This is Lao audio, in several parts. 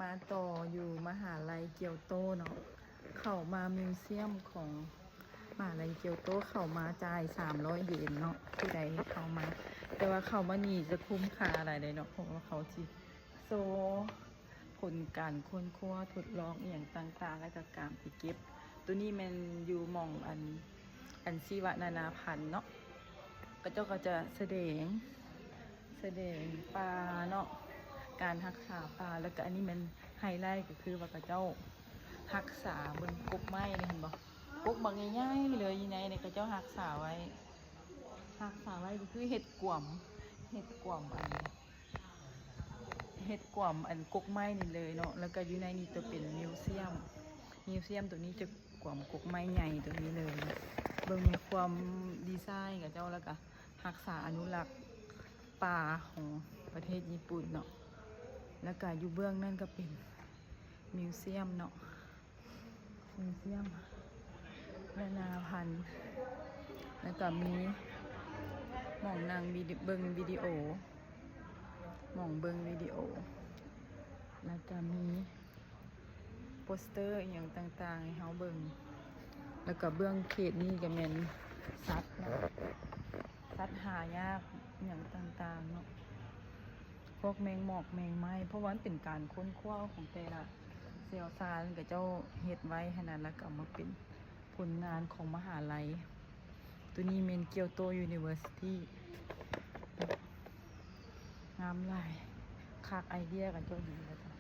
ມາຕໍ່ຢູ່ມະຫາໄລກຽວໂຕເນາະ, ເຂົ້າມາມິວຊຽມຂອງມະຫາໄລກຽວໂຕ ເຂົ້າມາຈ່າຍສາມຮ້ອຍເຢນເນາະ ຜູ້ໃດເຂົ້າມາ, ແຕ່ວ່າເຂົ້າມານີ້ຈະຄຸ້ມຄ່າຫຼາຍເດ້ເນາະ ເພາະວ່າເຂົາຊິໂຊ ຜົນການຄົ້ນຄວ້າທົດລອງອີ່ຫຍັງຕ່າງໆ ແລ້ວກໍການໄປເກັບ. ໂຕນີ້ແມ່ນຢູ່ໝ່ອງອັນ ອັນຊີວະນານາພັນເນາະ, ເຂົາເຈົ້າກໍຈະສະແດງ ສະແດງປ່າເນາະ, ການຮັກສາປ່າ. ແລ້ວກໍອັນນີ້ແມ່ນໄຮໄລ ກໍຄືວ່າເຂົາເຈົ້າຮັກສາເບິ່ງກົກໄມ້ນີ້ ເຫັນບໍ່? ກົກບັກໃຫຍ່ໆເລີຍຢູ່ໃນນີ້ ເຂົາເຈົ້າຮັກສາໄວ້ ຮັກສາໄວ້ ກໍຄືເຮັດກວມ ເຮັດກວມອັນ ເຮັດກວມອັນກົກໄມ້ນີ້ເລີຍເນາະ. ແລ້ວກໍຢູ່ໃນນີ້ຈະເປັນມິວຊຽມ ມິວຊຽມໂຕນີ້ຈະກວມກົກໄມ້ໃຫຍ່ໂຕນີ້ເລີຍເນາະ. ເບິ່ງແມ່ນຄວາມດີໄຊຂອງເຂົາເຈົ້າ ແລ້ວກໍຮັກສາອະນຸລັກປ່າຂອງປະເທດຍີ່ປຸ່ນເນາະ. ແລ້ວກໍຢູ່ເບື້ອງນັ້ນກໍເປັນມິວຊຽມເນາະ. ມີສຽມນານາພັນ ແລ້ວກໍມີໝ່ອງນັ່ງວິດີ ເບິ່ງວິດີໂອ ໝ່ອງເບິ່ງວິດີໂອ ແລ້ວກໍມີໂປສເຕີອີ່ຫຍັງຕ່າງໆໃຫ້ເຮົາເບິ່ງ. ແລ້ວກໍເບື້ອງເຂດນີ້ກໍແມ່ນສັດເນາະ ສັດຫາຍາກອີ່ຫຍັງຕ່າງໆເນາະ, ພວກແມງໝອກແມງໄມ້ ເພາະວ່າມັນເປັນການຄົ້ນຄວ້າຂອງແຕ່ລະຊ່ຽວຊານ ເຂົາເຈົ້າເຮັດໄວ້ຫັ້ນນະ ແລ້ວກໍເອົາມາເປັນຜົນງານຂອງມະຫາໄລ. ໂຕນີ້ແມ່ນ Kyoto University ງາມຫຼາຍ ຄັກ ໄອເດຍເຂົາເຈົ້າດີວ່າຊັ້ນ.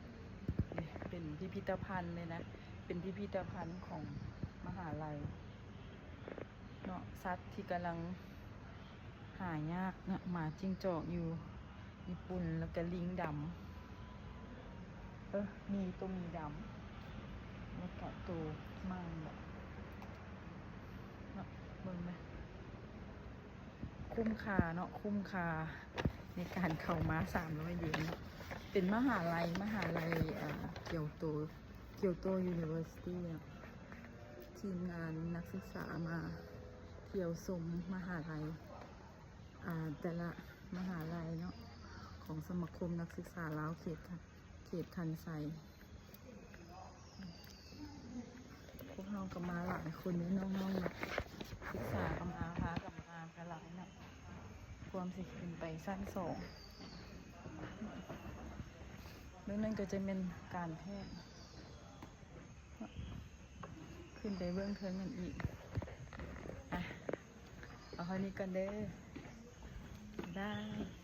ນີ້ເປັນພິພິທະພັນເລີຍນະ ເປັນພິພິທະພັນຂອງມະຫາໄລເນາະ, ສັດທີ່ກຳລັງຫາຍາກນະ ໝາຈິ້ງຈອກຢູ່ຍີ່ປຸ່ນ ແລ້ວກະລິງດຳ ເອີ ມີໂຕໝີດຳ ແລ້ວກະໂຕມັ່ງເນາະ. ເບິ່ງແມ ຄຸ້ມຄ່າເນາະ ຄຸ້ມຄ່າໃນການເຂົ້າມາສາມຮ້ອຍເຢນເນາະ. ເປັນມະຫາໄລ ມະຫາໄລ ເອີ Kyoto Kyoto University ເນາະ, ທີມງານນັກສຶກສາມາທ່ຽວຊົມມະຫາໄລ ອາ ແຕ່ລະມະຫາໄລເນາະ ຂອງສະມາຄົມນັກສຶກສາລາວເຂດ ເຂດຄັນໄຊ. ພວກເຮົາກໍມາຫຼາຍຄົນເດ້ ນ້ອງໆ ນັກສຶກສາກໍມາ ພາກັນມາກັນຫຼາຍເນາະ ພວມຊິຂຶ້ນໄປຊັ້ນສອງ. ເບື້ອງນັ້ນກໍຈະແມ່ນການແພດ ຂຶ້ນໄປເບື້ອງເທິງນັ້ນອີກ. ອ່ະ ເອົາເທົ່ານີ້ກ່ອນເດີ ບາຍບາຍ.